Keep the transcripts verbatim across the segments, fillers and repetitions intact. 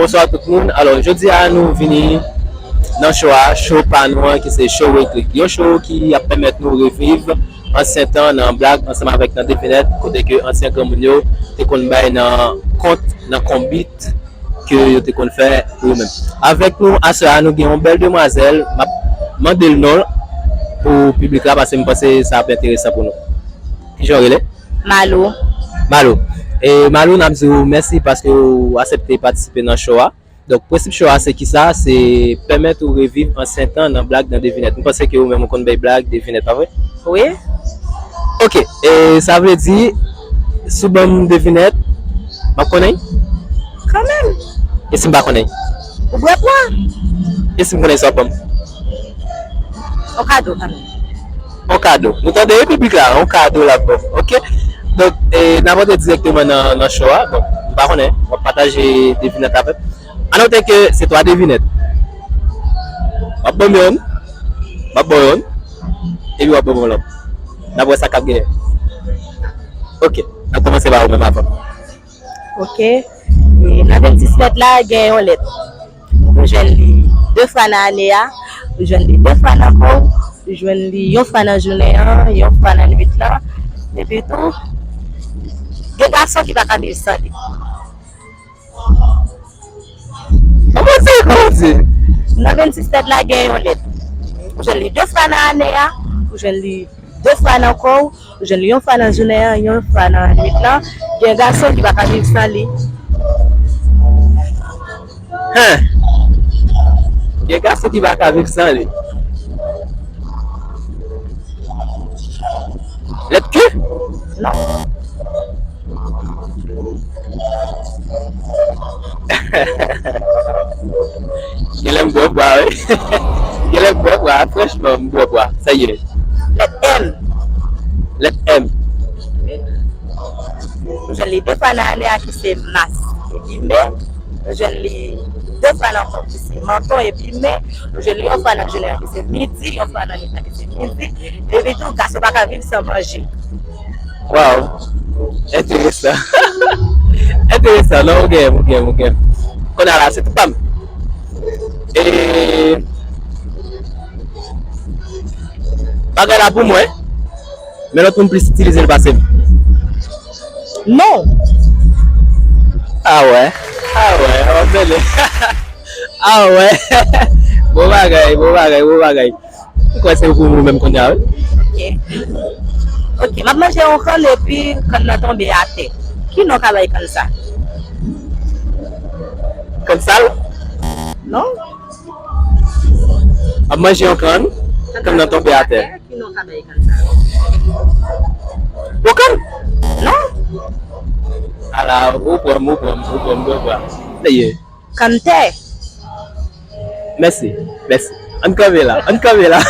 Bonswa tout moun. Alò, jodi a nou vini nan show a, show pa nou an ki se show Reclick. Yon show ki ap pèmèt nou reviv ansyen tan nan blag ansanm avèk nan devinèt, kote ke ansyen granmoun yo te konn bay nan kont, nan konbit ke yo te konn fè pou yo menm. Avèk nou aswè a, nou gen yon bèl demwazèl, m ap mande l non l pou piblik la, paske m panse sa ap enteresan pou nou. Kijan w rele? Malo. Malo. E Malo, n ap di w mèsi paske w aksepte patisipe nan show a. Donk, prensip show a se kisa? Se pèmèt ou reviv ansyen tan nan blag, nan devinèt. M panse ke ou menm ou konn bay blag, devinèt, pa vre? Wi. Ok, e sa vle di, si w ban m devinèt, m ap konnen? Kanmenm. E si m pa konnen? Ou bwè pwa. E si m konnen, sa w ap ban m? Yon kado kanmenm. Yon kado. Nou tande piblik la, yon kado l ap ban m. Ok? Donk, e, n ap antre dirèkteman nan, nan show a. Bon, m pa konnen, w ap pataje devinèt avè m. Ann note ke se twa devinèt. W ap ban m yonn, m ap ba w yonn, epi w ap ban m yon lòt. N ap wè sa k ap genyen. Ok, n ap kòmanse pa ou menm avan. Ok. E, nan venndisèt la, gen yon lèt. Ou jwenn li de fwa nan ane a, ou jwenn li de fwa nan kò w, ou jwenn li yon fwa nan jounen an, yon fwa nan nwit lan. Epi tou, gen gason ki pa ka viv san li. Kòman se, kòman se? Nan venndisèt la, gen yon lèt. Ou jwenn li de fwa nan ane a, ou jwenn li de fwa nan kò w, ou jwenn li yon fwa nan jounen an, yon fwa nan nwit lan. Gen gason ki pa ka viv san li. Hen! Gen gason ki pa ka viv san li. Lèt Q? Non. Genlè m bwè bwa, wi. Genlè m bwè bwa, franchman, m bwè bwa. Sa ye. Lèt M. Lèt M. M jwenn li de fwa nan ane a ki se mas epi me. M jwenn li de fwa nan kò ki se manton epi me. M jwenn li yon fwa nan jounen an ki se midi, yon fwa nan nwit lan ki se midi. Epi tou, gason pa ka viv san manje. Waw. Enteresan. Enteresan, non, ou gen, ou gen, ou gen. Kounye a la, se tou pa m. E, bagay la pou mwen, men lòt moun plis itilize l pase m. Non. A wè, a wè, w ap mele. A wè. Bon bagay, bon bagay, bon bagay. M kwè se pou ou menm kounye a, wi. Ok. Ok, m ap manje yon kann epi kann nan tonbe atè. Ki non w ka bay kann sa? Kann sal? Non. M ap manje yon kann, kann nan tonbe atè. Ki non w ka bay kann sa? Bon kann? Non. Ala, ou pran m, ou pran m, ou pran m, ou pran m. Sa ye. Kanntè. Mèsi, mèsi. Ann kanpe la, ann kanpe la.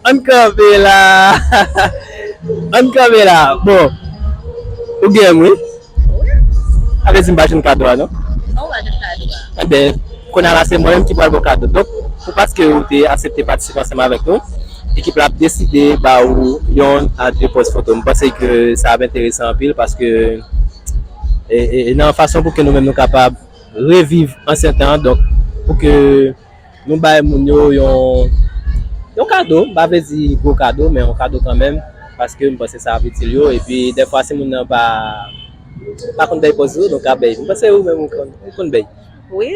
Ann kanpe la. Ann kanpe la. Bon, ou gen m, wi. Sa vle di m pa jwenn kado a, non? Non, ou pa jwenn kado a. Enben, kounye a la, se mwen menm ki pral ba w kado. Donk, pou paske ou te aksepte patisipe ansanm avèk nou, ekip la ap deside ba ou yonn a de pòz foto. M panse ke sa ap enteresan anpil paske e, e, e nan fason pou ke nou menm nou kapab reviv ansyen tan an. Donk, pou ke nou bay moun yo yon, yon kado, m pa vle di gwo kado, men yon kado kanmenm, paske m panse sa ap itil yo. Epi, dèfwa, si moun nan pa, pa konn bay pòz yo, donk ap bay. M panse ou menm ou konn, ou konn bay. Wi.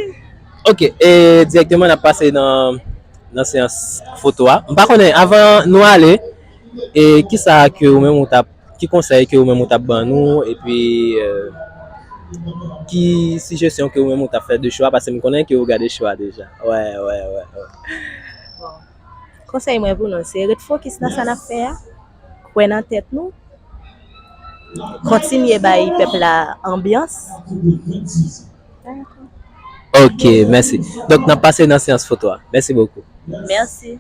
Ok, e dirèkteman n ap pase nan, nan seyans foto a. M pa konnen, avan nou ale, e kisa ke ou menm ou t ap Ki konsèy ke ou menm ou t ap ban nou, epi, euh, ki sijesyon ke ou menm ou t ap fè de show a, paske m konnen ke ou gade show a deja. Wè, wè, wè, wè. Bon. Konsèy mwen pou nou, se ret fokis nan sa n ap fè a, kwè nan tèt nou, kontinye bay pèp la anbyans. Ok, mèsi. Donk, n ap pase nan seyans foto a. Mèsi bokou. Mèsi.